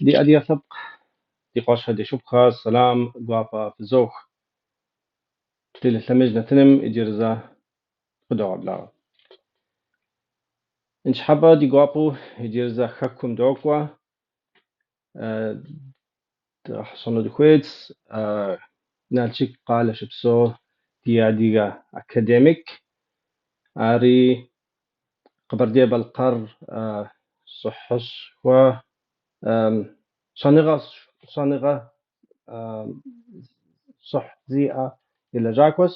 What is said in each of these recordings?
Ди адыгэ лъэпкъ, ди къуэшхэ, ди шыпхъухэ, сэлам гуапэ фызох. Телелъэмыж нэтыным иджыри зэ фыдогъэблагъэ. Ныщхьэбэ ди гуапэу иджыри зэ хэкум докӏуэ. Дгъэхьэщӏэну дыхуейц Налшык къалэ щыпсэу ди адыгэ академик. Ари Къэбэрдей-Балъкъэр щӏыхьышхуэ щӏэныгъэ щӏыхь зиӏэ и лэжьакӏуэщ.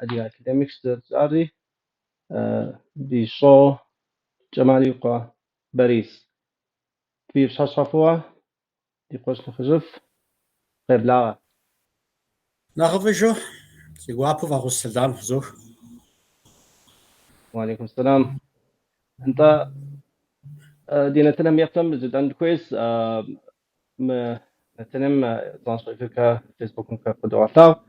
Адыгэ академикщ зэрыжысӏари, Бищӏо Чэмал и къуэ Борис. Фи пщыхьэщхьэ фӏыуэ, ди къуэш нэхъыжьыфӏ, къеблагъэ. Нэхъыфӏыжу, си гуапэу фӏэхъус сэлам фызох. Уалейкум сэлам. Нтӏэ, ди нэтыным еплъым жытӏэн дыхуейщ, мы нэтыным занщӏэу эфиркэ Фейсбукымкӏэ къыдогъэлъагъу.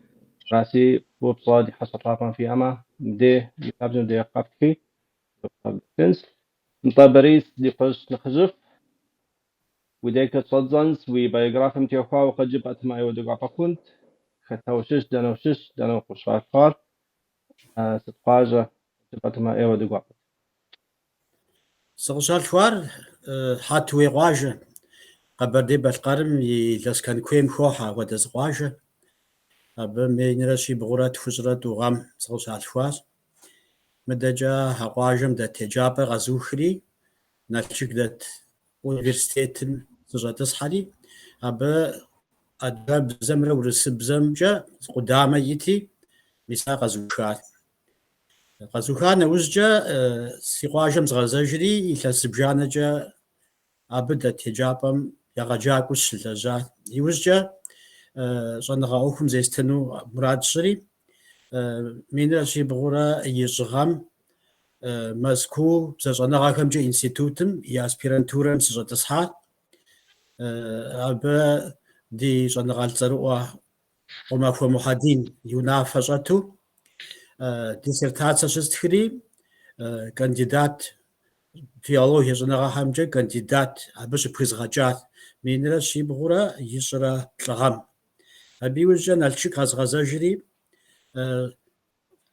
Аращи, упщӏэ ди хьэщӏэ лъапӏэм фиӏэмэ, мыбдей и лъабжьэм дей къэфтхи, къэфтхынщ. Нтӏэ, Борис, ди къуэш нэхъыжьыфӏ, уи дежкӏэ щӏэддзэнщ, уи биографием теухуауэ къыджепӏэтэмэ, ӏейуэ ди гуапэ хъунт. Хэта ущыщ, дэнэ ущыщ, дэнэ укъыщалъхуар, сыт къуажэ жыпӏэтэмэ, ӏейуэ ди гуапэт. Сыкъыщалъхуар Хьэтуей къуажэ, Къэбэрдей-Балъкъэрым и Лэскэн куейм хохьэ апхуэдэ зы къуажэ. Абы минрэ щибгъурэ тхущӏрэ тӏу гъэм сыкъыщалъхуащ. Мыдэкӏэ а къуажэм дэт еджапӏэр къэзухри, Налшык дэт университетым сыщӏэтӏысхьэри, абы адыгэбзэмрэ урысыбзэмкӏэ къудамэ ити, мис ар къэзухат. Къэзуха нэужькӏэ си къуажэм згъэзэжри, илъэс зыбжанэкӏэ абы дэт еджапӏэм егъэджакӏуэу сыщылэжьат. Иужькӏэ щӏэныгъэ ӏуэхум зестыну мурад сщӏыри, минрэ щибгъурэ ищӏ гъэм Мэзкуу бзэщӏэныгъэхэмкӏэ институтым и аспирантурэм сыщӏэтӏысхьат. Абы ди щӏэныгъэлӏ цӏэрыӏуэ Къумахуэ Мухьэдин и унафэ щӏэту диссертацэ щыстхри, кандидат филологие щӏэныгъэхэмкӏэ кандидат абы щыпхызгъэкӏат минрэ щибгъурэ ищӏрэ плӏы гъэм. Абы иужькӏэ Налшык къэзгъэзэжри,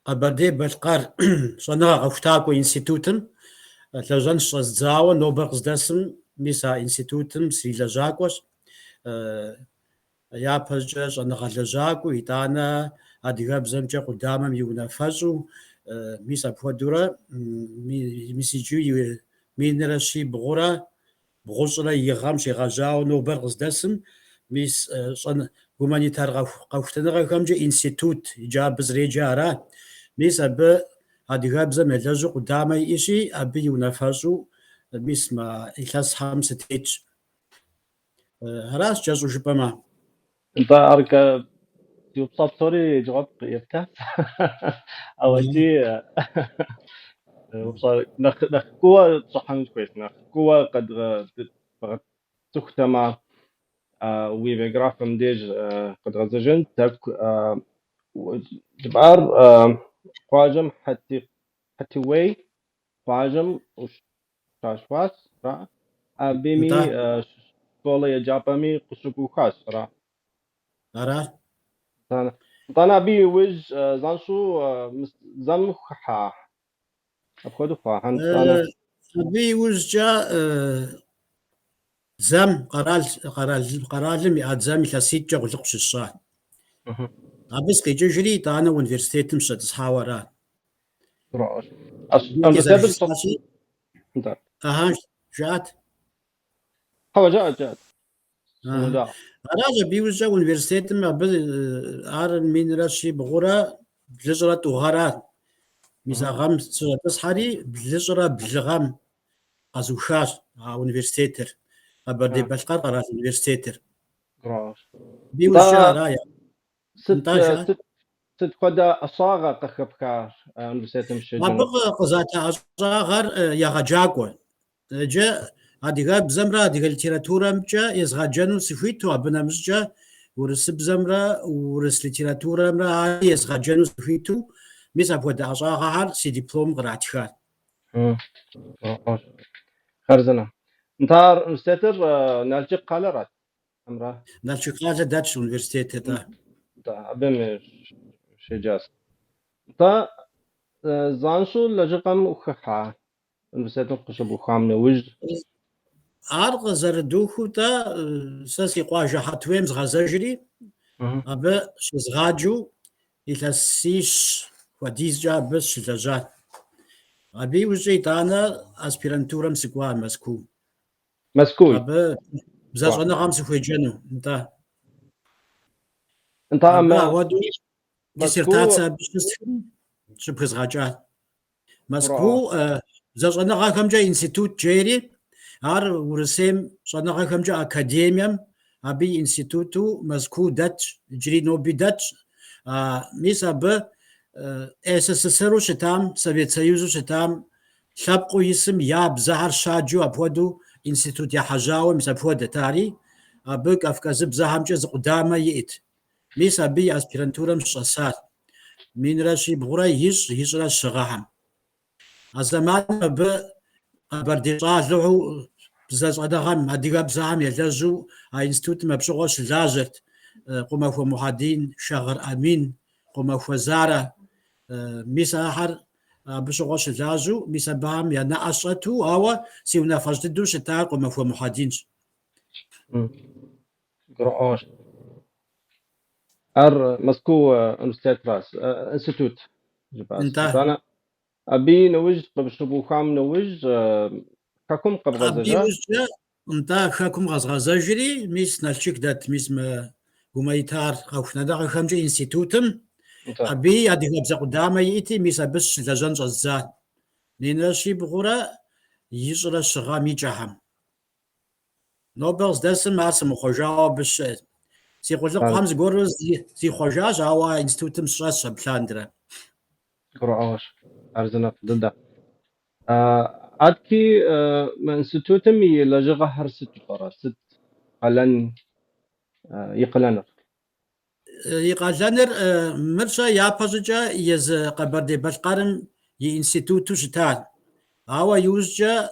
Къэбэрдей-Балъкъэр щӏэныгъэ къэхутакӏуэ институтым лэжьэн щӏэздзауэ нобэр къыздэсым мис а институтым срилэжьакӏуэщ. Япэщӏыкӏэ щӏэныгъэ лэжьакӏуэу, итӏанэ адыгэбзэмкӏэ къудамэм и унафэщӏу, мис апхуэдэурэ, мис иджы минрэ щибгъурэ бгъущӏрэ и гъэм щегъэжьауэ нобэр къыздэсым, мис гуманитар къэхутэныгъэхэмкӏэ институт, иджы абы зэреджэ ара, мис абы адыгэбзэм елэжьу къудамэ иӏэщи, абы и унафэщӏу мис мы илъэсхэм сытетщ. Аращ кӏэщӏу жыпӏэмэ. Нтӏэ, ар си упщӏэ псори жэуап ептащ. Ауэ икӏи упщӏэ нэхъ кууэ тщӏыхьэну сыхуейщ, нэхъ кууэ къэдгъэцӏыхутэмэ, уи биографием деж къэдгъэзэжынт. Тӏэкӏу жыпӏар къуажэм Хьэтуей къуажэм ущалъхуащ, ара? Абыми Нтӏэ. школэ еджапӏэми къыщыбухащ, ара? Ара. Нтӏанэ абы иужь занщӏэу дзэм хыхьа? Апхуэдэу хъуа, нтӏанэ? Абы иужькӏэ дзэм, къэралым иӏа дзэм илъэситӏкӏэ къулыкъу щысщӏат. Абы сыкъикӏыжри, итӏанэ университетым сыщӏэтӏысхьауэ ара. Жаӏат. Хьэуэ, жаӏэт, жаӏэт. Аращ абы иужькӏэ университетым абы ар минрэ щибгъурэ блыщӏрэ тӏу гъэрат. Мис а гъэм сыщӏэтӏысхьэри, блыщӏрэ блы гъэм къэзухащ а университетыр, Къэбэрдей-Балъкъэр къэрал университетыр. Абы иужькӏэ ара я Сыт сыт хуэдэ ӏэщӏагъэ къыхэпха университетым щеджэну? Абы къызата ӏэщӏагъэр егъэджакӏуэ. Иджы адыгэбзэмрэ адыгэ литературэмкӏэ езгъэджэну сыхуиту, абы нэмыщӏкӏэ урысыбзэмрэ урыс литературэмрэ ари езгъэджэну сыхуиту, мис апхуэдэ ӏэщӏагъэхэр си дипломым къратхат. Хъарзынэ. Нтӏэ, ар университетыр Налшык къалэрат, хьэмэрэ? Налшык къалэ дэтщ университетыр-тӏэ. Нтӏэ, абым щеджащ. Нтӏэ, занщӏэу лэжьыгъэм ухыхьа университетым къыщыбухам нэужь? Ар къызэрыдухыу-тӏэ, сэ си къуажэ Хьэтуейм згъэзэжри, абы щезгъаджэу илъэсищ хуэдизкӏэ абы сыщылэжьат. Абы иужькӏэ итӏанэ аспирантурэм сыкӏуа Мэзкуу. Мэзкуу? Абы бзэщӏэныгъэм сыхуеджэну, нтӏэ. Нтӏэ, Абы апхуэдэу диссертацэ абы щыстхри щыпхызгъэкӏат. Мэзкуу бзэщӏэныгъэхэмкӏэ институт жери, ар Урысейм щӏэныгъэхэмкӏэ академием абы и институту Мэзкуу дэтщ, иджыри ноби дэтщ. Мис абы СССРу щытам, Совет Союзу щытам лъэпкъыу исым я бзэхэр щаджу апхуэдэу институт ехьэжьауэ мис апхуэдэт ари, абы кавказыбзэхэмкӏэ зы къудамэ иӏэт. Мис абы и аспирантурэм сыщӏэсат минрэ щибгъурэ ищӏ, ищӏрэ щы гъэхэм. А зэманым абы къэбэрдей щӏалэу бзэщӏэныгъэм, адыгэбзэхэм елэжьу а институтым апщыгъуэ щылажьэрт Къумахуэ Мухьэдин, Шагъыр Амин, Къумахуэ Зарэ. Мис ахэр абы щыгъуэ щылажьэу, мис абыхэм я нэӏэ сщӏэту, ауэ си унафэщӏ дыдэу щытар Къумахуэ Мухьэдинщ. Гурыӏуэгъуэщ. Ар Мэзкуу университетращ, институт жыпӏащ. Нтӏэ. Итӏанэ абы нэужь къыщыбухам нэужь хэкум Абы къэбгъэзэжа? иужькӏэ, нтӏэ, хэкум къэзгъэзэжри, мис Налшык дэт, мис мы гуманитар къэхутэныгъэхэмкӏэ институтым, Нтӏэ. абыи адыгэбзэ къудамэ иӏэти, мис абы сыщылэжьэн щӏэздзат. Минрэ щибгъурэ ищӏрэ щы гъэм и кӏэхэм. Нобэ къыздэсым ар сымыхъуэжауэ абы щыӏэщ. Си къулыкъухэм зыгуэру зихъуэжащ, ауэ а институтым сыщӏэсщ абы лъандэрэ. Гурыӏуэгъуэщ. Хъарзынэ, фӏы дыдэ. Адэкӏи мы институтым и лэжьыгъэхэр сыт жыпӏэрэ? Сыт къалэн и къалэныр? И къалэныр мыр-щэ япэщӏыкӏэ езы Къэбэрдей-Балъкъэрым и институту щытат. Ауэ иужькӏэ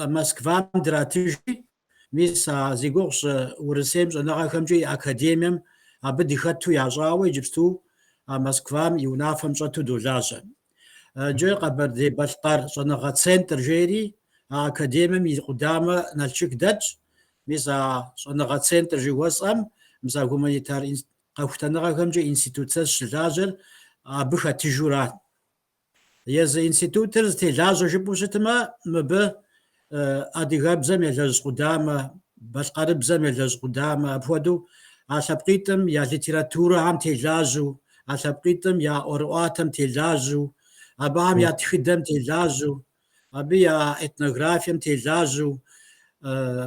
Москвам дратыжри, мис а зи гугъу сщӏы Урысейм щӏэныгъэхэмкӏэ и академием абы дыхэту ящӏауэ иджыпсту а Москвам и унафэм щӏэту долажьэ. Иджы Къэбэрдей-Балъкъэр щӏэныгъэ центр жери а академием и къудамэ Налшык дэтщ. Мис а щӏэныгъэ центр жыхуэсӏэм, мис а гуманитар къэхутэныгъэхэмкӏэ институт сэ сыщылажьэр абы хэтыжурат. Езы институтыр зытелажьэ жыпӏэу щытмэ, мыбы адыгэбзэм елэжь къудамэ, балъкъэрыбзэм елэжь къудамэ, апхуэдэу а лъэпкъитӏым я литературэхэм телажьэу, а лъэпкъитӏым я ӏуэрыӏуатэм телажьэу, абыхэм я тхыдэм телажьэу, Абы я этнографием телажьэу,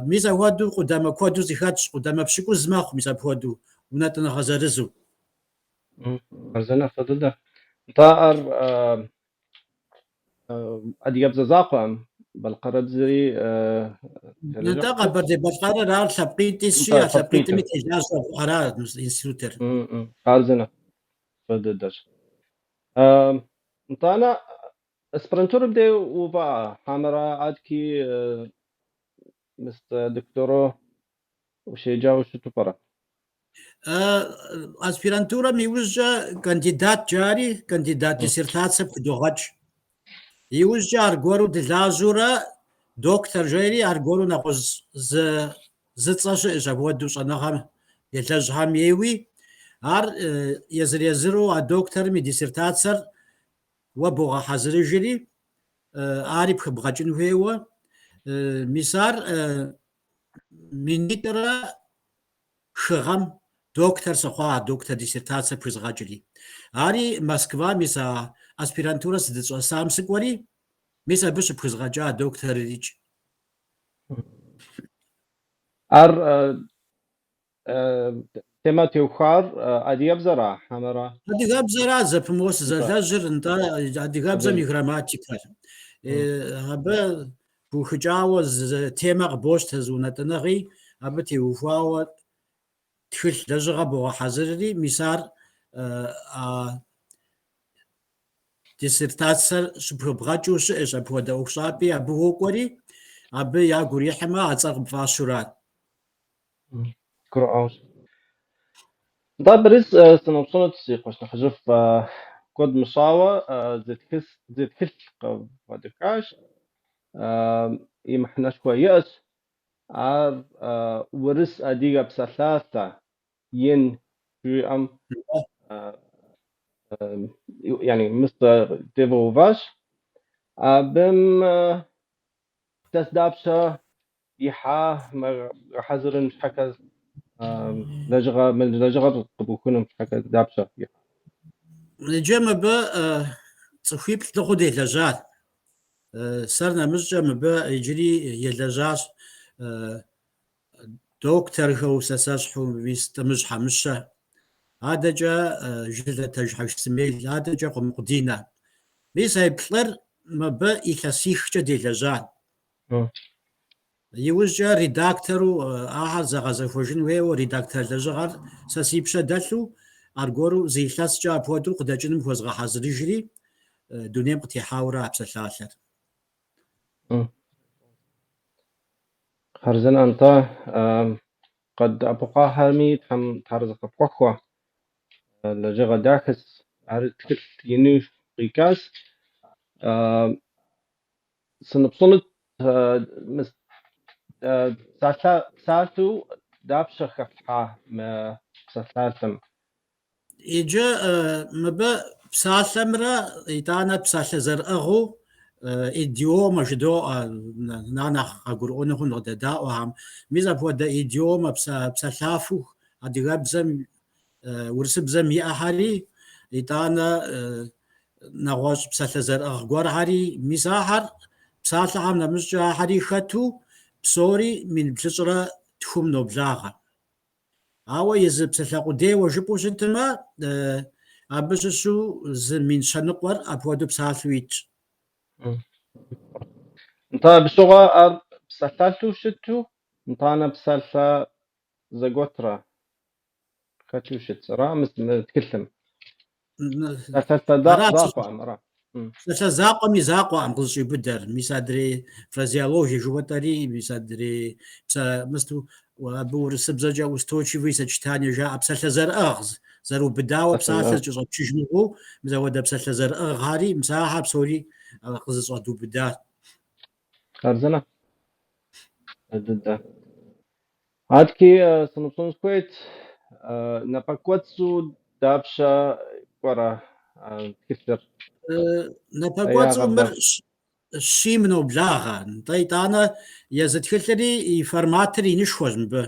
мис апхуэдэу къудамэ куэду зэхэтщ, къудамэ пщыкӏуз мэхъу мис апхуэдэу, унэтӏыныгъэ зырызу. Хъарзынэ, фӏы дыдэ. Нтӏэ, ар адыгэбзэ закъуэкъым, балъкъэрыбзэри Нтӏэ, Къэбэрдей-Балъкъэрыр ар лъэпкъитӏ исщи, Нтӏэ, а лъэпкъитӏми лъэпкъитӏым. телажьэ ара институтыр. Хъарзынэ, фӏы дыдэщ. Нтӏанэ, Аспирантурэм дей увыӏа, хьэмэрэ адэкӏи мис доктору ущеджауэ щыту пӏэрэ? Аспирантурэм иужькӏэ кандидат жари, кандидат диссертацэ пхыдогъэкӏ. Иужькӏэ аргуэру дылажьэурэ доктор жери, аргуэру нэгъуэщӏ зы цӏэ щыӏэщ апхуэдэу щӏэныгъэм елэжьхэм ейуи, ар езыр-езыру а докторым и диссертацэр Уэ богъэхьэзырыжри, ари пхыбгъэкӏын хуейуэ. Мис ар минитӏрэ хы гъэм доктор сыхъуа, доктор диссертацэ пхызгъэкӏри. Ари Москва мис а аспирантурэ сыздыщӏэсам сыкӏуэри, мис абы щыпхызгъэкӏа докторырикӏ. Ар Темэ теухуар адыгэбзэра, хьэмэрэ? Адыгэбзэра зэпымыуэ сызэлэжьыр, нтӏэ, адыгэбзэм и грамматикэр. Абы пыухыкӏауэ зы темэ къыбощтэ зы унэтӏыныгъи, абы теухуауэ тхылъ лэжьыгъэ богъэхьэзырри, мис ар а Диссертацэр щыпхыбгъэкӏыу щыӏэщ апхуэдэ ӏуэхущӏапӏи, абы уокӏуэри, Абы ягу урихьмэ, а цӏэр къыпфӏащурат. Гурыӏуэгъуэщ. Нтӏэ, Борис, сыноупщӏынут си къуэш нэхъыжьыфӏ, куэд мыщӏауэ зы тхылъ къывгъэдэкӏащ, и мыхьэнэшхуэ иӏэщ. Ар урыс-адыгэ псалъалъэ ин жиӏэм яни мис тевгъэуващ. Абым илъэс дапщэ ихьа гъэхьэзырын щхьэкӏэ лэжьыгъэ, мы лэжьыгъэр къыбухыным щхьэкӏэ дапщэ ихьа? Иджы мыбы цӏыхуиплӏ дыхъуу делэжьат. Сэр нэмыщӏкӏэ мыбы иджыри елэжьащ докторхэу сэ сэщхьу мис Тӏымыжь Хьэмыщэ, адэкӏэ Жылэтэж Хьэжсмел, адэкӏэ Къумыкъу Динэ. Мис а плӏыр мыбы илъэсихкӏэ делэжьат. Иужькӏэ редактору ахэр зэгъэзэхуэжын хуейуэ редактор лэжьыгъэр сэ си пщэ дэлъу, аргуэру зы илъэскӏэ апхуэдэу къыдэкӏыным хуэзгъэхьэзырыжри, дунейм къытехьауэра а псалъалъэр. Хъарзынэ, нтӏэ, къыддэӏэпыкъуахэми Тхьэм тхьэразэ къыпхуэхъуэ. Лэжьыгъэ дахэс, ар тхылъ ину къикӏащ. Сыноупщӏынут мы псалъэу дапщэ хэфлъхьа мы псалъалъэм? Иджы мыбы псалъэмрэ итӏанэ псалъэ зэрыӏыгъыу идиомэ жыдоӏэ, нэхъ къагурыӏуэну хъун къыдэдаӏуэхэм. Мис апхуэдэ идиомэ псалъафэу адыгэбзэм, урысыбзэм иӏэхэри, итӏанэ нэгъуэщӏ псалъэ зэрыӏыгъ гуэрхэри, мис ахэр псалъэхэм нэмыщӏкӏэ ахэри хэту псори 1103 ноблагъэ. Ауэ езы псалъэ къудейуэ жыпӏэу щытмэ, абы щыщу зы 100 ныкъуэр апхуэдэу псалъэу итщ. Нтӏэ, абы щыгъуэ ар псалъалъэу щыту, нтӏанэ псалъэ зэгуэтрэ хэту щытщ, ара мы тхылъым? Псалъалъэ закъуэкъым, ара? Псалъэ закъуэм и закъуэкъым къызэщӏиубыдэр. Мис адрей фразеологие жыхуэтӏэри, мис адрей мысту абы урысыбзэкӏэ устойчивые сочетания жаӏэ псалъэ зэрыӏыгъ, зэрыубыдауэ псалъэ зэкӏэщӏэпчыж мыхъуу, мис апхуэдэ псалъэ зэрыӏыгъхэри, мис ахэр псори къызэщӏэдубыдащ. Хъарзынэ. Дыдэ. Адэкӏи сыноупщӏыну сыхуейт, напэкӏуэцӏу дапщэ кӏуэрэ тхылъыр? Напэкӏуэцӏу мыр щийм ноблагъэ. Нтӏэ, итӏанэ езы тхылъри и форматыр инышхуэщ мыбы.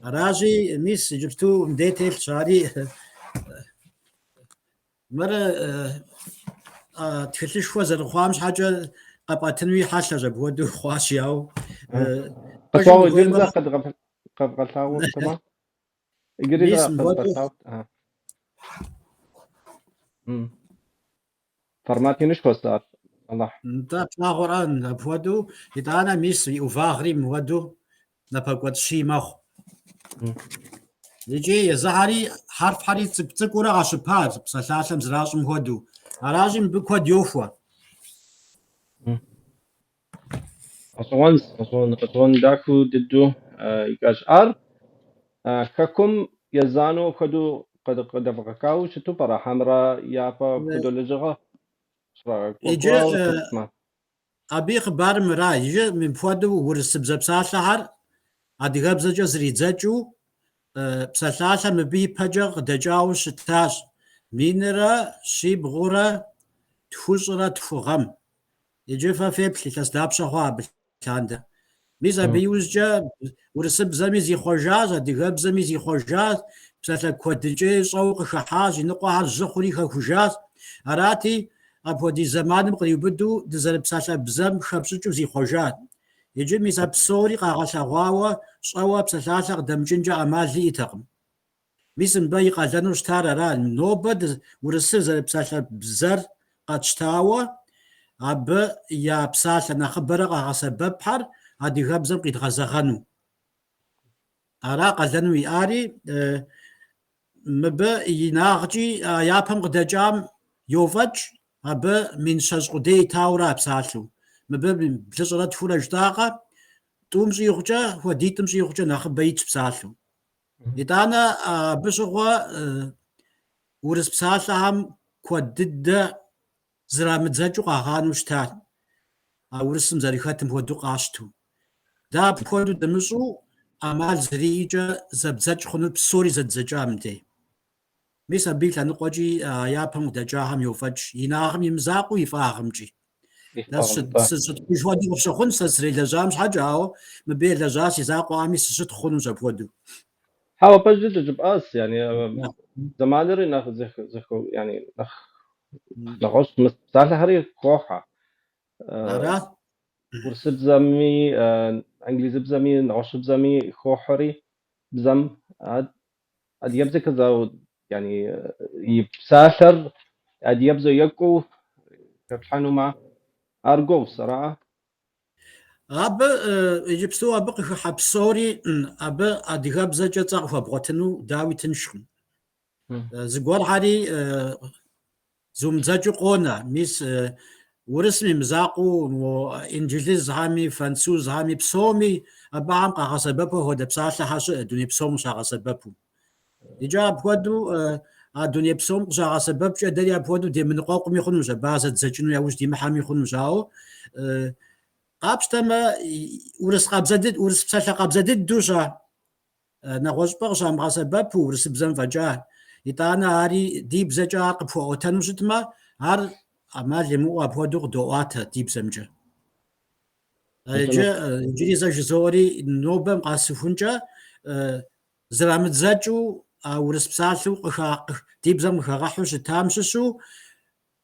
Аращи, мис иджыпсту мыдей телъщ ари. Мыр тхылъышхуэ зэрыхъуам щхьэкӏэ къэпӏэтынуи хьэлъэщ, апхуэдэу хъуащ, ауэ. Къысщӏэу иджыри зэ къэвгъэлъагъуэтэмэ? Иджыри зэ къэвгъэлъагъут. Формат инышхуэщ ар, Алыхь. Нтӏэ, плъагъурэ апхуэдэу, итӏанэ мис и ӏувагъри мыуэду напэкӏуэцӏ щий мэхъу. Икӏи езыхьэри хьэрфхьэри цӏыкӏу-цӏыкӏуурэ къэщыпа псалъалъэм зэращӏым хуэдэу. Аращи, мыбы куэд йохуэ. Гъэщӏэгъуэнщ, гъэщӏэгъуэн, гъэщӏэгъуэн дахэу дыдэу икӏащ. Ар хэкум езанэу апхуэдэу къыдэвгъэкӏауэ щыту пӏэрэ, хьэмэрэ япэ апхуэдэу лэжьыгъэ Иджы щрагъэкӏуэкӏауэ щытмэ? абы и хъыбарыр мыра, иджы мыпхуэдэу урысыбзэ псалъэхэр адыгэбзэкӏэ зридзэкӏыу псалъалъэ мыбы ипэкӏэ къыдэкӏауэ щытащ 1793 гъэм. Иджы фэ феплъ илъэс дапщэ хъуа абы лъандэ. Мис абы иужькӏэ урысыбзэми зихъуэжащ, адыгэбзэми зихъуэжащ, псалъэ куэдыкӏей щӏэуэ къыхыхьащ, иныкъуэхэр жьы хъури хэхужащ. Арати, апхуэдиз зэманым къриубыдэу дызэрыпсалъэ бзэм хэпщӏыкӏыу зихъуэжат. Иджы мис а псори къагъэлъэгъуауэ щӏэуэ псалъалъэ къыдэмыкӏынкӏэ ӏэмал иӏэтэкъым. Мис мыбы и къалэну щытар ара, нобэ урысыр зэрыпсалъэ бзэр къэтщтауэ, абы я псалъэ нэхъыбэрэ къагъэсэбэпхэр адыгэбзэм къидгъэзэгъэну. Ара къалэну иӏари, мыбы инагъкӏи а япэм къыдэкӏам йофӏэкӏ, абы 200 къудей итауэра псалъэу. Мыбы блыщӏрэ тхурэ жытӏакъэ, тӏум щӏигъукӏэ, хуэдитӏым щӏигъукӏэ нэхъыбэ итщ псалъэу. Итӏанэ абы щыгъуэ урыс псалъэхэм куэд дыдэ зэрамыдзэкӏыу къагъанэу щытат, а урысым зэрыхэтым хуэдэу къащтэу. Дэ апхуэдэу дымыщӏу ӏэмал зэриӏэкӏэ зэбдзэкӏ хъунур псори зэддзэкӏа мыдей. Мис абы и лъэныкъуэкӏи а япэм къыдэкӏахэм йофӏэкӏ, инагъым и мызакъуэу и фӏагъымкӏи. Дэ сыщытхъуж хуэдэу къыпщыхъунщ сэ сызэрелэжьам щхьэкӏэ, ауэ мыбы елэжьа си закъуэӏэми сыщытхъу хъунущ апхуэдэу. Хьэуэ, пэж дыдэ жыпӏащ, яни, зэманри нэхъ яни, нэхъ нэгъуэщӏ мы псалъэхэри хохьэ. Ара? Урысыбзэми, англизыбзэми, нэгъуэщӏыбзэми хохьэри бзэм адыгэбзэкӏэ зау, яни, и псалъэр адыгэбзэ екӏуу хэплъхьэнумэ, ар гугъущ, ара? Абы иджыпсту абы къыхыхьэ псори абы адыгэбзэкӏэ цӏэ къыхуэбгъуэтыну дауи тыншкъым. Зыгуэрхэри зумыдзэкӏыу къонэ. Мис урысым и мызакъуэу мо инджылызхэми, французхэми, псоми абыхэм къагъэсэбэпу апхуэдэ псалъэхэр щыӏэ, дуней псом къыщагъэсэбэпу. Иджы апхуэдэу а дуней псом къыщагъэсэбэпкӏэ дэри апхуэдэу демыныкъуэкъуми хъунущ, абы ар зэддзэкӏыну яужь димыхьэми хъунущ, ауэ къапщтэмэ, урыс къабзэ дыд, урыс псалъэ къабзэ дыдэу щэ, нэгъуэщӏыпӏэ къыщамыгъэсэбэпу урысыбзэм фӏэкӏа, итӏанэ ари ди бзэкӏэ ар къыпхуэӏуэтэну щытмэ, ар ӏэмал имыӏэу апхуэдэу къыдоӏуатэ ди бзэмкӏэ. Иджы иджыри зэ жызоӏэри, нобэм къэсыхункӏэ Зэрамыдзэкӏыу а урыс псалъэу ди бзэм къыхагъэхьэу щытам щыщу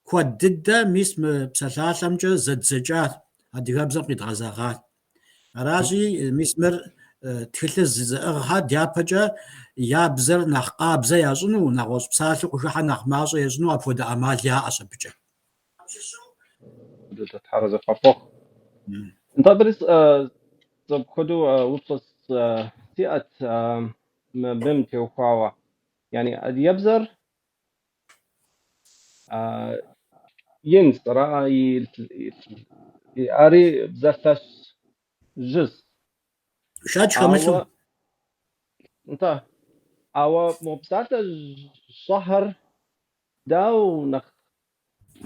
куэд дыдэ мис мы псалъалъэмкӏэ зэддзэкӏат, адыгэбзэм къидгъэзэгъат. Аращи, мис мыр тхылъыр зыӏыгъхэр дяпэкӏэ я бзэр нэхъ къабзэ ящӏыну, нэгъуэщӏ псалъэу къыхыхьэр нэхъ мащӏэ ящӏыну апхуэдэ ӏэмал яӏэщ абыкӏэ. Тхьэр зэхуэпхъу. Нтӏэ, Борис, апхуэдэу упщӏэ сиӏэт мыбым теухуауэ. Яни адыгэбзэр инщ, ара, ари бзэ лъэщ жьыщ. Шэч хэмылъу. Ауэ, нтӏэ, ауэ мо псалъэ щӏэхэр дауэ нэхъ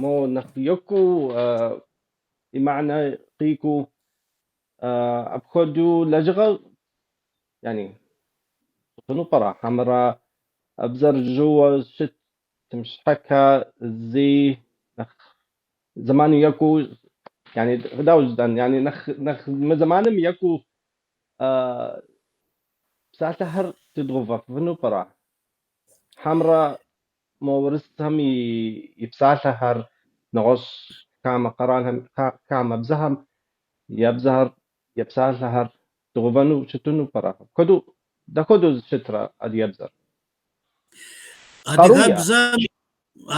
мо нэхъ екӏуу и мыхьэнэ къикӏыу апхуэдэу лэжьыгъэ яни щытыну пӏэрэ? Хьэмэрэ бзэр жьыуэ щытым щхьэкӏэ зэи нэхъ зэманым екӏуу, яни дауэ жытӏэн, яни нэхъ нэхъ мы зэманым екӏуу псалъэхэр тедгъэувэфыну пӏэрэ? Хьэмэрэ мо урысхэм и псалъэхэр нэгъуэщӏ хамэ къэралхэм, хамэ бзэхэм я бзэхэр, я псалъэхэр дгъэувэну щытыну пӏэрэ? Апхуэдэу, дапхуэдэу щытрэ адыгэбзэр? Къару иӏэ? Адыгэбзэм,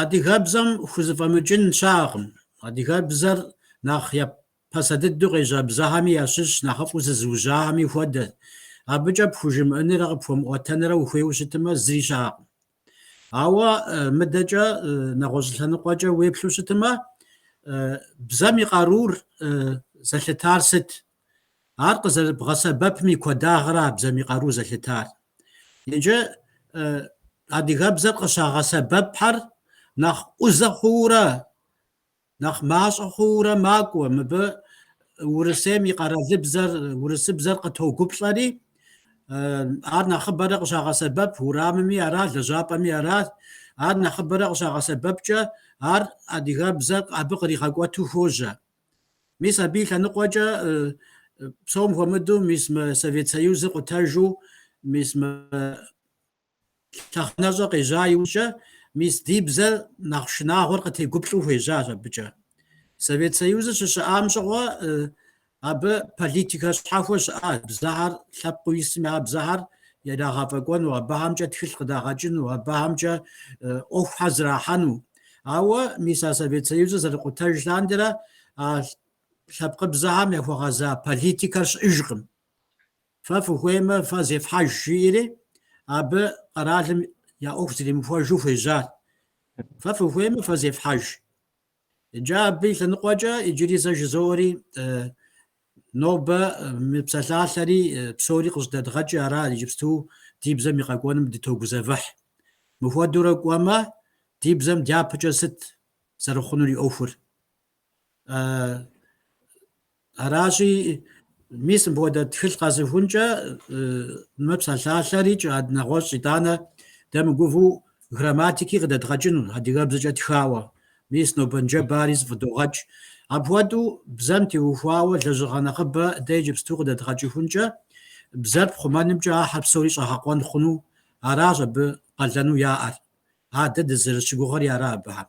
адыгэбзэм хузэфӏэмыкӏын щыӏэкъым. Адыгэбзэр нэхъ Пасэ дыдэу къежьа бзэхэми ящыщ нэхъыфӏу зызыужьахэми хуэдэ. Абыкӏэ пхужымыӏэнрэ къыпхуэмыӏуэтэнрэ ухуейуэ щытмэ, зыри щыӏэкъым. Ауэ мыдэкӏэ нэгъуэщӏ лъэныкъуэкӏэ уеплъу щытмэ, бзэм и къарур зэлъытар сыт? Ар къызэрыбгъэсэбэпым и куэдагъыра бзэм и къарур зэлъытар? Иджы адыгэбзэр къыщагъэсэбэпхэр нэхъ ӏузэ хъуурэ Нэхъ мащӏэ хъуурэ макӏуэ, мыбы Урысейм и къэралыбзэр, урысыбзэр къытогуплӏэри, ар нэхъыбэрэ къыщагъэсэбэп, урамми ара, лэжьапӏэми ара, ар нэхъыбэрэ къыщагъэсэбэпкӏэ, ар адыгэбзэр абы къригъэкӏуэту хуожьэ. Мис абы и лъэныкъуэкӏэ псом хуэмыдэу мис мы Совет Союзыр къутэжу, мис мы Лъэхъэнэщӏэ къежьа иужькӏэ, мис ди бзэр нэхъ шынагъуэр къытегуплӏэу хуежьащ абыкӏэ. Совет Союзыр щыщыӏам щыгъуэ абы политикэ щхьэхуэ щыӏащ, бзэхэр лъэпкъыу исым я бзэхэр ирагъэфӏэкӏуэну, абыхэмкӏэ тхылъ къыдагъэкӏыну, абыхэмкӏэ ӏуэхухэр зрахьэну. Ауэ мис а Совет Союзыр зэрыкъутэж лъандэрэ а лъэпкъыбзэхэм яхуэгъэза политикэр щыӏэжкъым. Фэ фыхуеймэ, фэ зефхьэж, жиӏэри, абы къэралым я ӏуэху зэримыхуэжу хуежьат. Фэ фыхуеймэ, фэ зефхьэж. Иджы абы и лъэныкъуэкӏэ иджыри зэ жызоӏэри, нобэ мы псалъалъэри псори къыщӏыдэдгъэкӏи ара иджыпсту ди бзэм и къэкӏуэным дытогузэвыхь. Мыхуэдэурэ кӏуэмэ, ди бзэм дяпэкӏэ сыт зэрыхъунур и ӏуэхур? Аращи, мис мыпхуэдэ тхылъ къэсыхункӏэ мы псалъалъэрикӏ нэгъуэщӏ итӏанэ дэ мыгувэу грамматики къыдэдгъэкӏыну, адыгэбзэкӏэ тхауэ. Мис нобэ-ныжэбэ ари зэфӏыдогъэкӏ. Апхуэдэу бзэм теухуауэ лэжьыгъэ нэхъыбэ дэ иджыпсту къыдэдгъэкӏыхункӏэ, бзэр пхъумэнымкӏэ ахэр псори щӏэгъэкъуэн хъуну аращ абы къалэну яӏэр. Ар дэ дызэрыщыгугъэри ара абыхэм.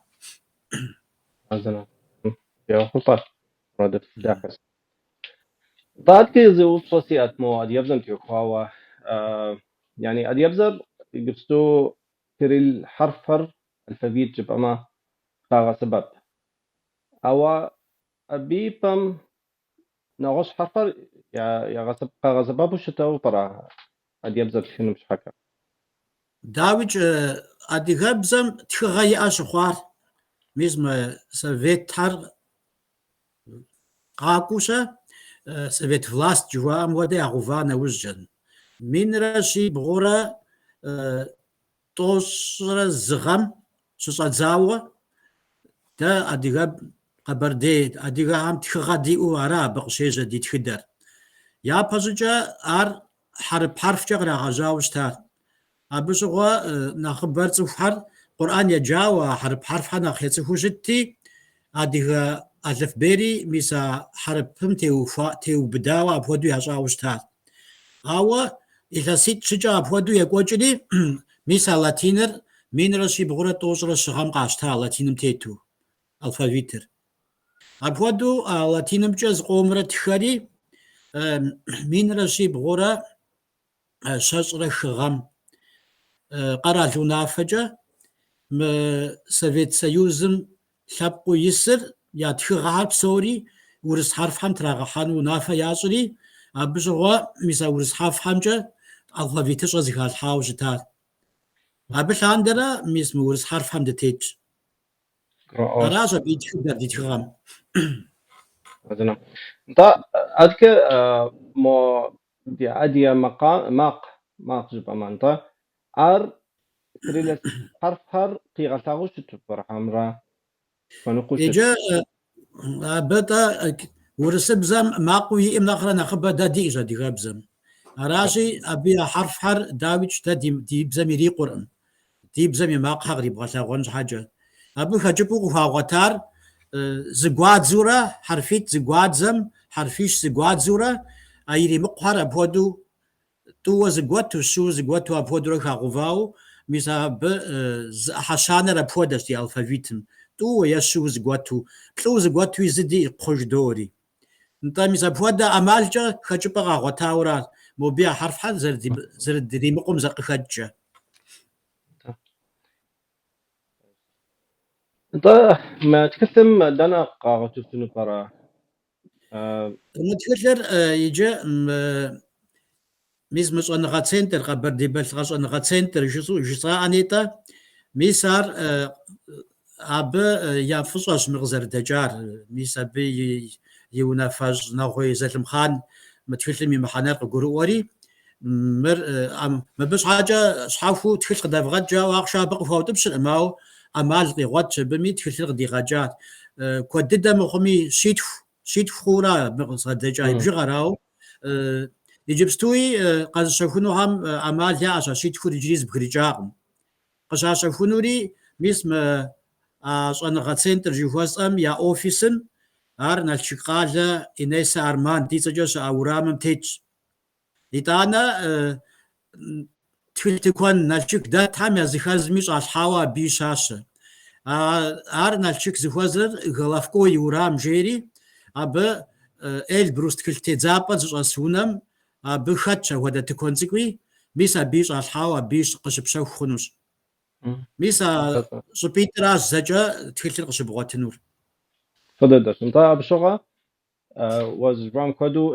Ехъулӏэ, мурадыфӏ дахэщ. Нтӏэ, адэкӏэ зы упщӏэ сиӏэт мо адыгэбзэм теухуауэ. Яни адыгэбзэр иджыпсту кирилл хьэрфхэр алфавит жыпӏэмэ къагъэсэбэп. Ауэ абы и пӏэм нэгъуэщӏ хьэрфхэр къагъэсэбэпу щытауэ пӏэрэ адыгэбзэр тхыным щхьэкӏэ? Дауикӏ, адыгэбзэм тхыгъэ иӏэ щыхъуар, мис мы советхэр къакӏуэу-щэ, совет власть жыхуаӏэм хуэдэ ягъэува нэужькӏэ. Минрэ щибгъурэ тӏощӏрэ зы гъэм щыщӏэдзауэ дэ адыгэ къэбэрдей адыгэхэм тхыгъэ диӏэу ара абы къыщежьэ ди тхыдэр. Япэщӏыкӏэ ар хьэрып хьэрфкӏэ кърагъэжьауэ щытар. Абы щыгъуэ нэхъыбэр цӏыхухэр Къурӏэн еджауэ, а хьэрып хьэрфхэр нэхъ яцӏыхуу щытти, адыгэ алыфбейри мис а хьэрыпым теубыдауэ апхуэдэу ящӏауэ щытар. Ауэ илъэситӏ-щыкӏэ апхуэдэу екӏуэкӏри, мис а латиныр 1393 гъэм къащта латиным тету алфавитыр. Апхуэдэу а латинымкӏэ зыкъомрэ тхэри, 1324 гъэм къэрал унафэкӏэ мы Совет Союзым лъэпкъыу исыр я тхыгъэхэр псори урыс хьэрфхэм трагъэхьэну унафэ ящӏри, абы щыгъуэ мис а урыс хьэрфхэмкӏэ алфавитыщӏэ зэхалъхьауэ щытар. Абы лъандэрэ мис мы урыс хьэрфхэм дытетщ. Аращ абы и тхыдэр ди тхыгъэм. Нтӏэ, адэкӏэ мо ди адыгэ макъ, макъ жыпӏэмэ, нтӏэ, ар кириллэ хьэрфхэр къигъэлъагъуэу щыту пӏэрэ хьэмэрэ хуэныкъуэу щыт? Иджы абы-тӏэ урысыбзэм макъыу иӏэм нэхърэ нэхъыбэ дэ диӏэщ адыгэбзэм. Аращи, абы я хьэрфхэр, дауикӏ, дэ ди бзэм ирикъуркъым. Ди бзэм и макъхэр кърибгъэлъэгъуэн щхьэкӏэ. Абы хэкӏыпӏэу къыхуагъуэтар зыгуадзэурэ, хьэрфитӏ зыгуадзэм, хьэрфищ зыгуадзэурэ, а иримыкъухэр апхуэдэу тӏууэ зыгуэту, щыуэ зыгуэту апхуэдэурэ хагъэувауэ, мис абы зы ӏыхьэ щанэр апхуэдэщ ди алфавитым, тӏууэ е щыуэ зыгуэту, плӏыуэ зыгуэтуи зы диӏэ кхъу жыдоӏэри. Нтӏэ, мис апхуэдэ ӏэмалкӏэ хэкӏыпӏэ къагъуэтауэращ, мобы я хьэрфхэр зэрыдримыкъум къыхэкӏкӏэ. Нтӏэ, мы тхылъым дэнэ къагъуэтыфыну пӏэрэ? Мы тхылъыр иджы мис мы щӏэныгъэ центр, Къэбэрдей-Балъкъэр щӏэныгъэ центр жысӏэу жысӏаӏэ нетӏэ, мис ар абы я фӏыщӏэщ мыр къызэрыдэкӏар. Мис абы и унафэщӏ Нэгъуей Залымхъан мы тхылъым и мыхьэнэр къыгурыӏуэри, мыр мыбы щхьэкӏэ щхьэхуэу тхылъ къыдэвгъэкӏ жаӏэу ахъшэ абы къыхуаутӏыпщыркъым, ауэ ӏэмал къигъуэтщ абыми тхылъыр къыдигъэкӏат. Куэд дыдэ мыхъуми, щитху хъуура абы къызгъэдэкӏа и бжыгъэр, ауэ иджыпстуи къэзыщэхунухэм ӏэмал яӏэщ, а щитхур иджыри зэбгрыкӏакъым. Къыщащэхунури мис мы а щӏэныгъэ центр жыхуэсӏэм я офисым, ар Налшык къалэ Инессэ Арманд и цӏэкӏэ щыӏэ урамым тетщ. Итӏанэ тхылъ тыкуэн Налшык дэтхэм языхэзми щӏалъхьауэ абыи щащэ. Ар Налшык зыхуэзэр Головко и урам жери, абы Эльбрус тхылъ тедзапӏэ зыщӏэс унэм абы хэтщ апхуэдэ тыкуэн цӏыкӏуи, мис абыи щӏалъхьауэ абыи къыщыпщэху хъунущ. Мис а щӏыпӏитӏращ зэкӏэ тхылъыр къыщыбгъуэтынур. Фӏы дыдэщ. Нтӏэ, абы щыгъуэ уэ зэрыжыпӏам хуэдэу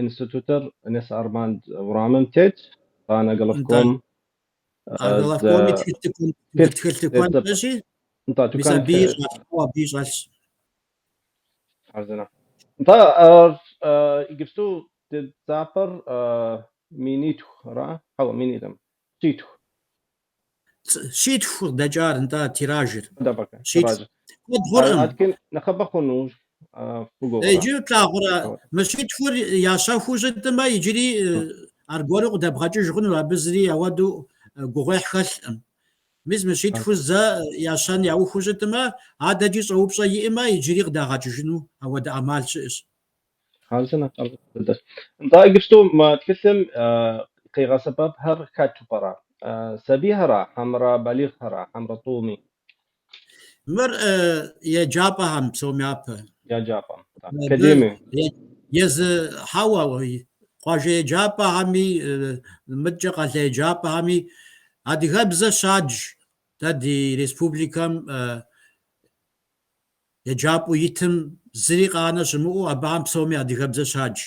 институтыр Инесса Арманд урамым тетщ, итӏанэ Головком А Головкоми тхылъ тыкуэн тхылъ щӏэщи, Нтӏэ, мис тыкуэн абыи щӏалъхьауэ абыи щӏэлъщ. Хъарзынэ. Нтӏэ, ар иджыпсту тедзапӏэр минитху, ара? Хьэуэ, минитӏым. Щитху. Щитху къыдэкӏар, нтӏэ, тиражыр. Къыдэбгъэкӏа, Щитху. тиражыр. Куэд хъуркъым. Адэкӏи нэхъыбэ хъуну фыгугъэрэ? Иджы плъагъурэ, мы щитхур ящэхуу щытмэ, иджыри аргуэру къыдэбгъэкӏыж хъуну, абы зыри ауэдэу гугъуехь хэлъкъым. Мис мы щитхур зэ ящэн яухыу щытмэ, адэкӏи щӏэупщӏэ иӏэмэ, иджыри къыдагъэкӏыжыну ауэдэ ӏэмал щыӏэщ. Хъарзынэ, хъарзынэ. Нтӏэ, иджыпсту мы тхылъым къигъэсэбэпхэр хэту пӏэрэ? Сабийхэра, хьэмэрэ балигъхэра, хьэмэрэ тӏуми? Мыр еджапӏэхэм псом япэ. Еджапӏэм. Академие. Езы хьэуэ, къуажэ еджапӏэхэми, мыдкӏэ къалэ еджапӏэхэми адыгэбзэ щадж дэ ди республикэм Еджапӏэу итым зыри къанэ щымыӏэу абыхэм псоми адыгэбзэ щадж.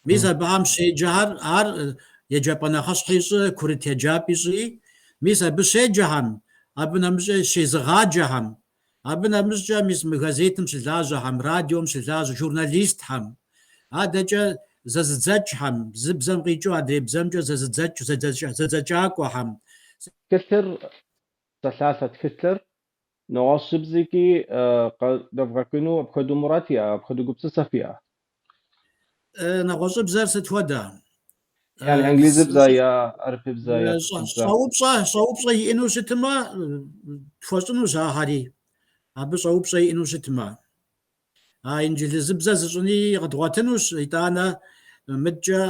Мис абыхэм щеджэхэр, ар еджапӏэ нэхъыщхьи щӏы, курыт еджапӏи щӏыи, мис абы щеджэхэм, абы нэмыщӏкӏэ щезыгъаджэхэм, абы нэмыщӏкӏэ мис мы газетым щылажьэхэм, радиом щылажьэ журналистхэм, адэкӏэ зэзыдзэкӏхэм, зы бзэм къикӏыу адрей бзэмкӏэ зэзыдзэкӏ, зэдзэкӏакӏуэхэм. Тхылъыр, псалъалъэ тхылъыр Нэгъуэщӏыбзэкӏи къыдэвгъэкӏыну апхуэдэу мурад фиӏэ, апхуэдэ гупсысэ фиӏэ? Нэгъуэщӏыбзэр сыт хуэдэ? Yani англизыбзэ я хьэрыпыбзэ я тыркубзэ. Щӏэупщӏэ, щӏэупщӏэ иӏэну щытмэ, тхуэщӏынущ ахэри. Абы щӏэупщӏэ иӏэну щытмэ. А инджылызыбзэ зыщӏыни къэдгъуэтынущ, итӏанэ мыдкӏэ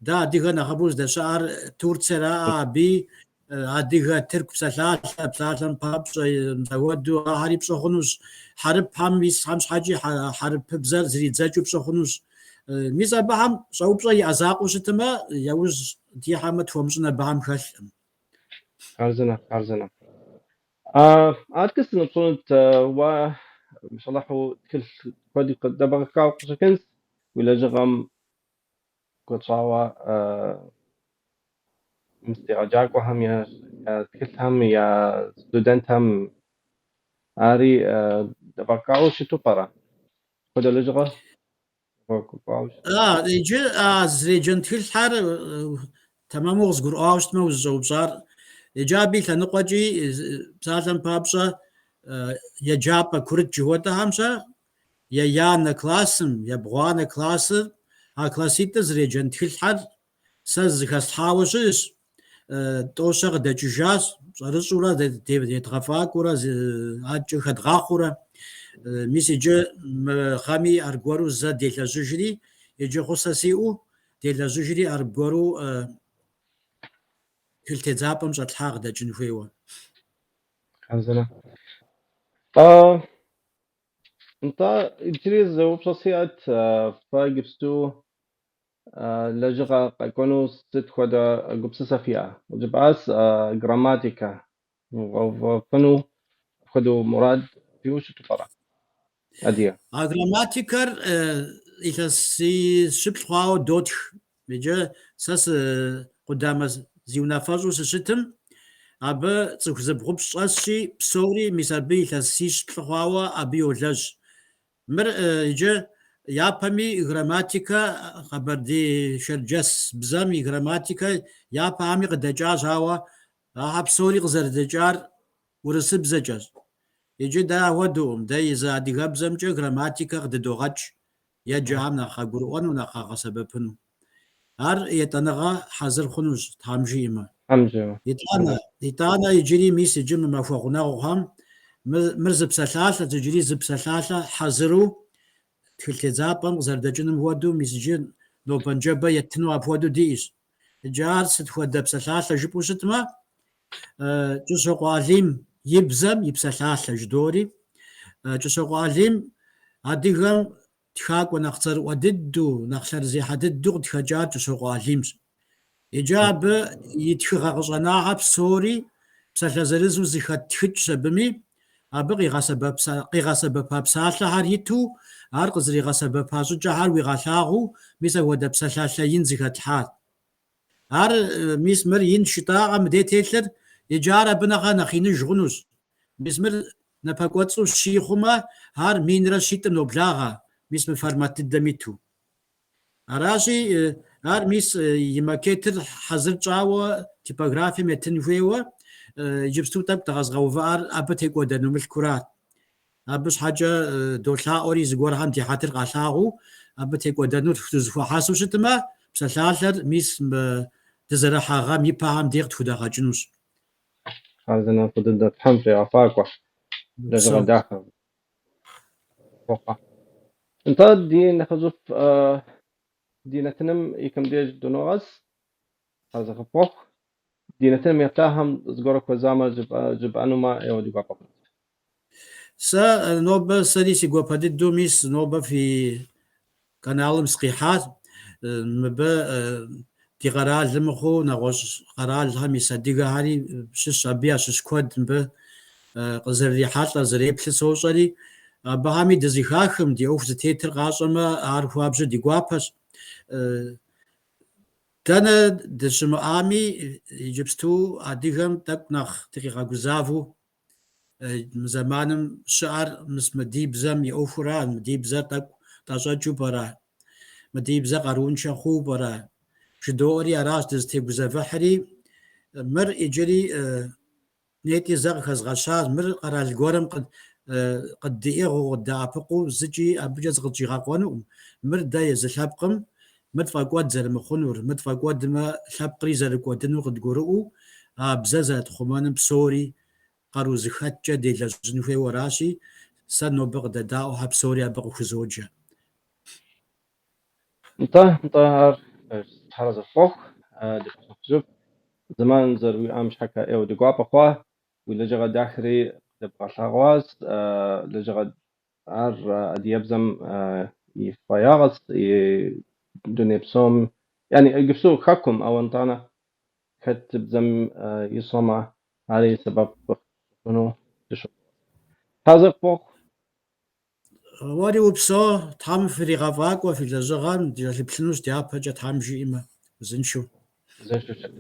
дэ адыгэ нэхъыбэу здэщыӏэр Турциераӏэ, абыи адыгэ тырку псалъалъэ псалъэм папщӏэ апхуэдэу ахэри пщӏы хъунущ. Хьэрыпхэм исхэм щхьэкӏи хьэрыпыбзэр зридзэкӏыу пщӏы хъунущ. Мис абыхэм щӏэупщӏэ иӏэ закъуэу щытмэ, яужь дихьэмэ тхуэмыщӏын абыхэм хэлъкъым. Хъарзынэ, хъарзынэ. Адэкӏэ сыноупщӏынут, уэ машаллахьу тхылъ куэд къыдэбгъэкӏауэ къыщӏэкӏынщ, уи лэжьыгъэм куэд щӏауэ мис егъэджакӏуэхэм я тхылъхэм, я студентхэм ари дэбгъэкӏауэ щыту пӏэрэ? Апхуэдэ лэжьыгъэ бгъэкӏуауэ щыту? Иджы а зэреджэн тхылъхэр тэмэму къызгурыӏуауэ щытмэ узыщӏэупщӏар. Иджы абы и лъэныкъуэкӏи, псалъэм папщӏэ, еджапӏэ курыт жыхуэтӏэхэм-щэ, еянэ классым, ебгъуанэ классыр, а класситӏыр зэреджэн тхылъхэр сэ зэхэслъхьауэ щыӏэщ. Тӏощэ къыдэкӏыжащ, щӏэрыщӏэурэ едгъэфӏакӏуэурэ, адэкӏэ хэдгъахъуэурэ. Мис иджы мы гъэми аргуэру зэ делэжьыжри, иджы гъусэ сиӏэу делэжьыжри аргуэру тхылъ тедзапӏэм щӏэтлъхьа къыдэкӏын хуейуэ. Хъарзынэ. Нтӏэ, иджыри зы упщӏэ сиӏэт, фэ иджыпсту лэжьыгъэ къэкӏуэну сыт хуэдэ гупсысэ фиӏэ? Жыпӏащ грамматикэ вгъэувыфыну апхуэдэу мурад фиӏэу щыту пӏэрэ? Адыгэ. А грамматикэр илъэсищыплӏ хъуауэ дотх. Иджы сэ сы къудамэ зи унафэщӏу сыщытым, абы цӏыху зыбгъупщӏ щӏэсщи, псори мис абы илъэсищ-плӏы хъуауэ абы йолэжь. Мыр иджы япэми грамматикэ, къэбэрдей-шэрджэс бзэм и грамматикэ япэхэми къыдэкӏащ, ауэ ахэр псори къызэрыдэкӏар урысыбзэкӏэщ. Иджы дэ ахуэдэукъым, дэ езы адыгэбзэмкӏэ грамматикэ къыдыдогъэкӏ, еджэхэм нэхъ къагурыӏуэну, нэхъ къагъэсэбэпыну. Ар етӏаныгъэ хьэзыр хъунущ, Тхьэм жиӏэмэ. Тхьэм жиӏэмэ. Итӏанэ, итӏанэ иджыри мис иджы мы махуэ гъунэгъухэм мыр зы псалъалъэщ, иджыри зы псалъалъэ хьэзыру тхылъ тедзапӏэм къызэрыдэкӏыным хуэдэу, мис иджы нобэ-ныжэбэ еттыну апхуэдэу диӏэщ. Иджы ар сыт хуэдэ псалъалъэ жыпӏэу щытмэ, Кӏыщокъуэ Алим и бзэм и псалъалъэ жыдори, Кӏыщокъуэ Алим адыгэм тхакӏуэ нэхъ цӏэрыӏуэ дыдэу, нэхъ лъэрызехьэ дыдэу къытхэкӏар Кӏыщокъуэ Алимщ. Иджы абы и тхыгъэ къыщӏэнагъэ псори псалъэ зырызу зыхэт тхыкӏщ абыми, абы къигъэсэбэпа псалъэхэр иту, ар къызэригъэсэбэпа щӏыкӏэхэр уигъэлъагъуу, мис апхуэдэ псалъалъэ ин зыхэтлъхьар. Ар, мис мыр ин жытӏакъэ мыдей телъыр, иджы ар абы нэхъэ нэхъ иныж хъунущ. Мис мыр. напэкӏуэцӏу щий хъумэ, ар минрэ щитӏым ноблагъэ, мис мы формат дыдэм иту. Аращи, ар мис и макетыр хьэзыр тщӏауэ типографием еттын хуейуэ, иджыпсту тӏэкӏу дыкъэзыгъэувыӏар абы текӏуэдэну мылъкурат. Абы щхьэкӏэ долъаӏуэри зыгуэрхэм ди хьэтыр къалъагъуу, абы текӏуэдэнур тхузэхуэхьэсу щытмэ, псалъалъэр мис мы дызэрыхьэ гъэм и пэхэм дей къытхудэгъэкӏынущ. Хъарзынэ, фӏы дыдэ, Тхьэм фригъэфӏакӏуэ, лэжьыгъэ Упсэу. дахэ фохъуэ. Нтӏэ, ди нэхъыжьыфӏ ди нэтыным и кӏэм деж дыногъэс, хъарзынэ къыпхуэхъу. Ди нэтыным еплъахэм зыгуэрэ хуэзамэ жыпӏэнумэ, ӏейуэ ди гуапэ хъунт. Сэ нобэ сэри си гуапэ дыдэу мис нобэ фи каналым сыкъихьащ. Мыбы ди къэралым мыхъуу нэгъуэщӏ къэралхэм ис адыгэхэри щыщ, абы ящыщ куэд мыбы къызэрырихьэлӏэр, зэреплъыр сощӏэри, абыхэми дызэхахым, ди ӏуэху зытетыр къащӏэмэ, ар хуабжьу ди гуапэщ. Дэнэ дыщымыӏами, иджыпсту адыгэм тӏэкӏу нэхъ дыкъигъэгузавэу мы зэманым щыӏэр мис мы ди бзэм и ӏуэхура, мы ди бзэр тӏэкӏу тӏэщӏэкӏыу пӏэрэ, мы ди бзэр къарууншэ хъуу пӏэрэ жыдоӏэри аращ дызытегузэвыхьри. Мыр иджыри нетӏи зэ къыхэзгъэщащ, мыр къэрал гуэрым къыддиӏыгъыу, къыддэӏэпыкъуу зыкӏи абыкӏэ зыкъытщӏигъэкъуэнукъым. Мыр дэ езы лъэпкъым мыр тфӏэкӏуэд зэрымыхъунур, мыр тфӏэкӏуэдмэ лъэпкъри зэрыкӏуэдынур къыдгурыӏуэу, а бзэр зэрытхъумэным псори къару зыхэткӏэ делэжьын хуейуэ аращи, сэ нобэ къыдэдаӏуэхэр псори абы къыхузоджэ. Нтӏэ, нтӏэ, ар пэжщ. Тхьэразэ фхуэхъу, ди къуэш нэхъыжьыфӏ. Зэман зэрыуиӏам щхьэкӏэ ӏейуэ ди гуапэ хъуа. Уи лэжьыгъэ дахэри къыдэбгъэлъэгъуащ. Лэжьыгъэ ар адыгэбзэм и фӏеягъэщ, и дуней псом, яни иджыпсту хэкум, ауэ нтӏанэ хэт бзэм ищӏэмэ, ари сэбэп хъуну дыщогугъ. Тхьэразэ фхуэхъу. Уэри упсэу, Тхьэм фригъэфӏакӏуэ фи лэжьыгъэм, дыкӏэлъыплъынущ дяпэкӏэ Тхьэм жиӏэмэ, узыншэу. Узыншэу щыт.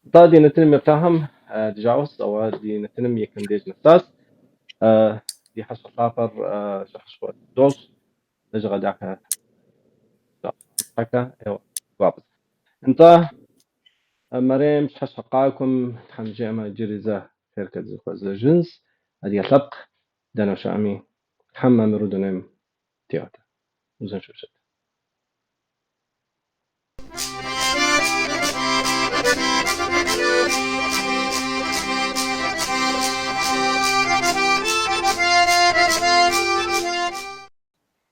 Нтӏэ, ди нэтыным еплъахэм ди жагъуэщ, ауэ ди нэтыным и кӏэм деж нэсащ. Ди хьэщӏэ лъапӏэр щӏыхьышхуэ дощӏ, лэжьыгъэ дахэ щхьэкӏэ ӏейуэ гуапэщ. Нтӏэ, мэрем пщыхьэщхьэ къакӏуэм Тхьэм жиӏэмэ, иджыри зэ хъеркӏэ дызэхуэзэжынщ. Адыгэ лъэпкъ дэнэ щыӏэми, Тхьэм мамыру дунейм тригъэт. Узыншэу щыт.